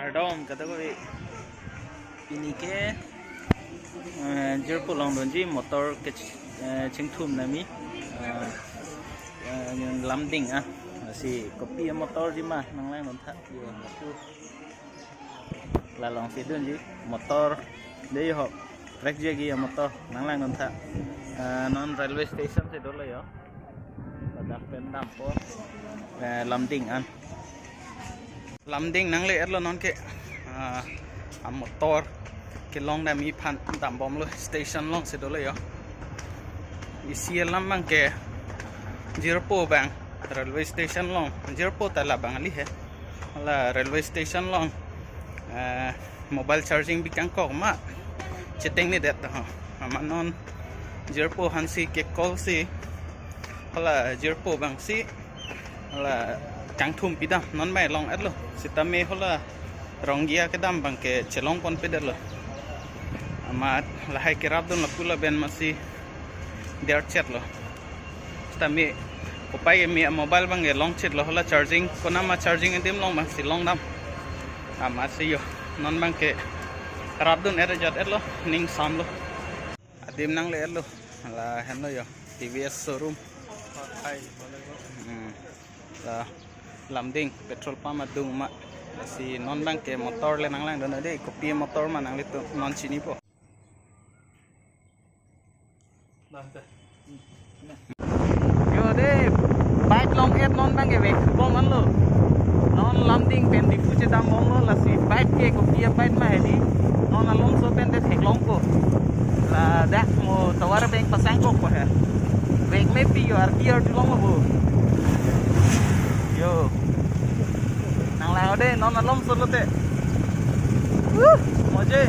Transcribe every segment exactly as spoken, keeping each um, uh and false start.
Kardom kadokave. Pini ke, eh, jirpo longdunji motor ke, eh, chingthum nami. Eh, eh, Lumding ah. Si kopi motorji ma nanglangdun tha. Yo, aku. La alongsi dunji motor. Dei ho. Trek jegi motor nanglangdun tha. Eh, non railway station si dolo yo. Ladak pen dampo. Eh, Lumding an. Lumding nangle-etlo non ke. Ah, amotor kelong damji aphan dambomlo, station alongsi dolo yo. Isi alam abang ke jirpo abang railway station along, jirpo ta labang kali he. La railway station along, eh, mobile charging bikangkok ma chetengne det ho. Amat non jirpo aphansi ke-call si, hala jirpo abangsi hala kangthum pidam, non mai long-etlo. Sitame hala ronggia kedam abang ke chelongponpedetlo. Amat lahai kerapdun lapu lapen amatsi derchetlo. Sitame kopai keme mobile abang ke longchetlo, hala charging, konat ma charging adim along abangsi longdam. Amatsi yo, non abang ke rapdun-et ajat-etlo, ning samlo. Adim nangle-etlo, lahenlo yo, T V S showroom. Hmm. La Lumding petrol pump adung ma. Si non abang ke motor le nanglangdun dei, kopi motor ma nanglitum non chinipo. Yo dei, bike long-et non abang ke vekbom anlo. Non Lumding pen Diphu chedambomlo, lasi bike ke kopi a-bike ma hedi. Non alongso pen det theklongpo. Ladak mo tovar abang pasangkokpo he. Vekmepi yo, arki arjulongpo. Yo. Nanglang dei, non alongso lote. Wuh, moje.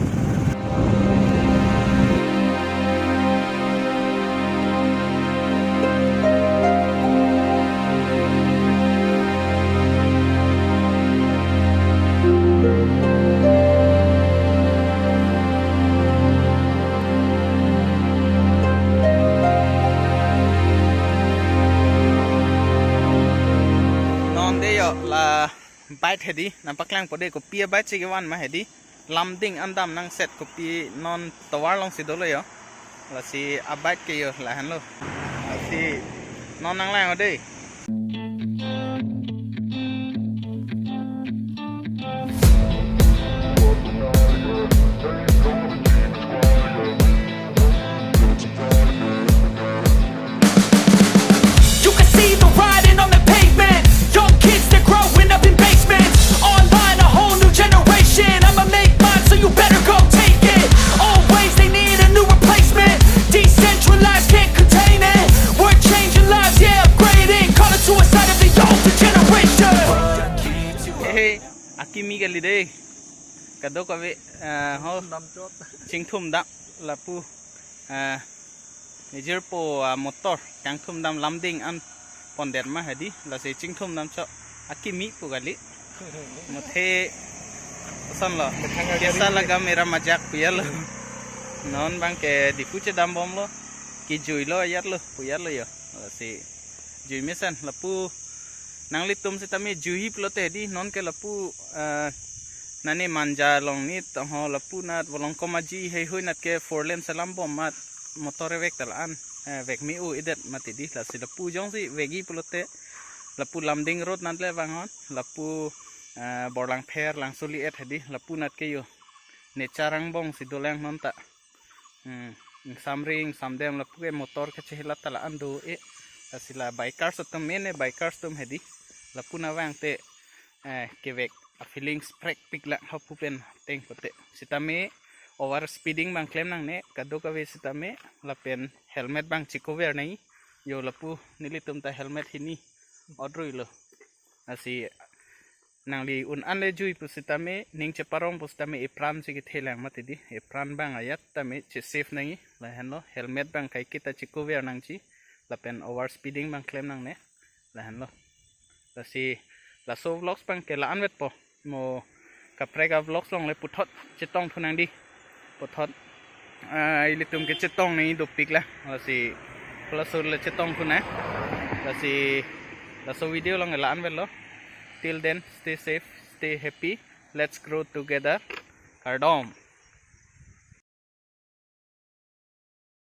Non dei yo, la bike hedi, nangpaklangpo dei, kopi a-bike si kevan ma hedi. Lumding an dam nangset, kopi non tovar alongsi dolo yo. Lasi a-bike ke yo lahenlo. Lasi non nanglang dei. You can see the writing on the pavement. Young kids, they're growing up in basements. Online, a whole new generation. I'ma make mine, so you better go take it. Old ways, they need a new replacement. Decentralized, can't contain it. We're changing lives, yeah, upgrading. Call it suicide of the older generation. Hey, akimi kali dei. Kadokave, eh, ho. Chingthum dam lapu. Ah, jirpo, ah, motor kangthum dam Lumding an pondet ma hedi, lasi chingthum dam cho akimi pu kali. Muthe ason lo. Kaisa laga mera majak pu ijatlo. Non abang ke Diphu chedambomlo. Kejuilo ijatlo, pu ijatlo yo. Lasi jui mesen lapu nanglitum sitame juihi pulote hedi, non ke lapu, eh, nane Manja along nit ho lapu nat Volongkom Aji heihui nat ke four lane selambom mat motor vek ta la-an, eh, vekme-o-edet mati dei, lasi lapu jongsi vekji pulote lapu Lumding road nat le vanghon, lapu, eh, Borlangpher Langsuli-et hedi, lapu nat ke yo nature angbong si dolang non ta. Hmm, ingsamri ingsamdem lapu ke motor kechehelat ta la-an do-e. Lasi la bikers atum mene bikers atum hedi. Lapu nat vangte, eh, kevek a-feelings prekpik lang hapu pen ateng pote. Sitame over speeding abang klem nangne, kadokave sitame lapen helmet abang chikover nangji. Yo lapu nelitum ta helmet hini odrui lo. Lasi nangli un an le jui pusitame, ning cheparong pusitame epran si kethe lang mati dei, epran abang ajat tame che-save nangji, lahenlo, helmet abang kaiketa chikover nangji, lapen over speeding abang klem nangne, lahenlo. Lasi laso vlogs abang ke la-an vetpo, mo kaprek a-vlogs along le puthot chetongthu nang dei. Puthot, ah, ilitum ke chetong nangji dopik la. Lasi, laso le chetongthu nang. Lasi, laso video along la-an vetlo. Till then, stay safe, stay happy. Let's grow together. Kardom.